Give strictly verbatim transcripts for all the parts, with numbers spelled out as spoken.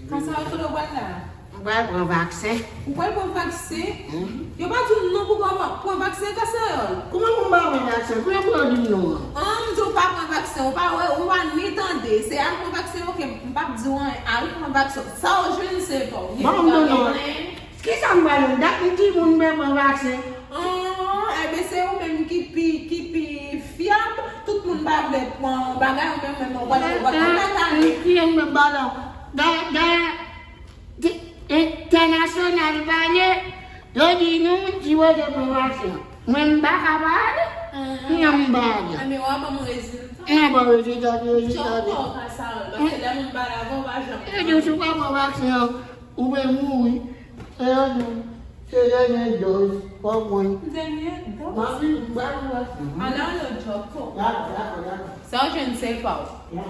Kasayòl, kote w pral la? Mwen pral pran vaksen. Ou pral pran vaksen? Yo pa di w non pou w pa pran vaksen, Kasayòl. Kòman pou m pa pran vaksen? Kòman pou yo di m non an? An, m di w pa pran vaksen. Ou pa wè, ou pa ni tande. Se al pran vaksen, oke, m p ap di w anyen. Al pran vaksen. Sa w jwenn, se pa w. Bon, m non, non. Kisa m pral jwenn? Dat m timoun m pran vaksen. An, enben, se ou menm ki pi, ki pi fyab. Tout moun pa vle pran bagay, ou menm, menm, ou pral pran vaksen. Ki yon menm bagay? Da, da, Di, entènasyonal pale, yo di nou, di yo te pran vaksen. Mwen, m pa ka pa ale. Nan m pa ale. Anben, w a ban m rezilta. Nan ban rezilta, ki rezilta de? Jan w ka sa, paske lè moun pale avè w, w pa janm. Yo di w, si w pa pran vaksen an, ou pe mouri. E yo di w, se dènye dòz, fò w pran. Dènye dòz? M ap vin, m pral pran vaksen. Ale, ale, Djòko. Dakò, dakò, dakò. Sa w jwenn, se pa w. Ya.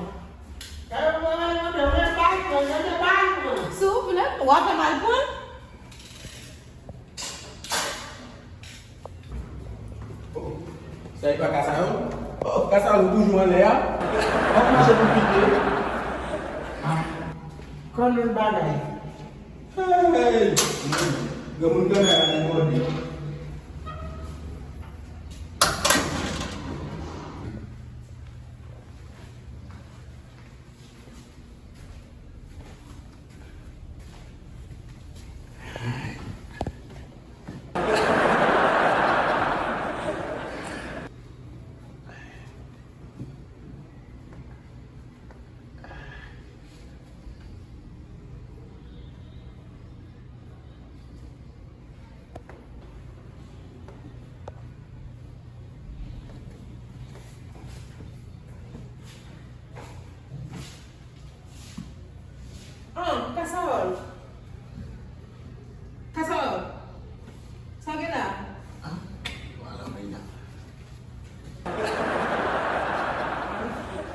Si w vle, w a fè m al pran. Sa e pa Kasayòl? Oh, Kasayòl, ou toujou anlè a? W ap mache pou pike. Ah. Konn yon bagay. Hey! Granmoun kanay la nan mòde. An, Kasayòl. Kasayòl. Sa w gen la? Ah, wala, mwen la.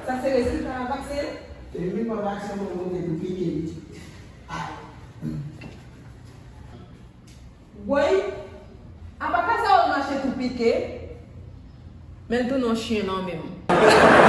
Sa se rezilta vaksen? Se menm vaksen mwen monte pou pike li. Ay. Woy, apa Kasayòl mache tou pike, men l tounen yon chen nan men m.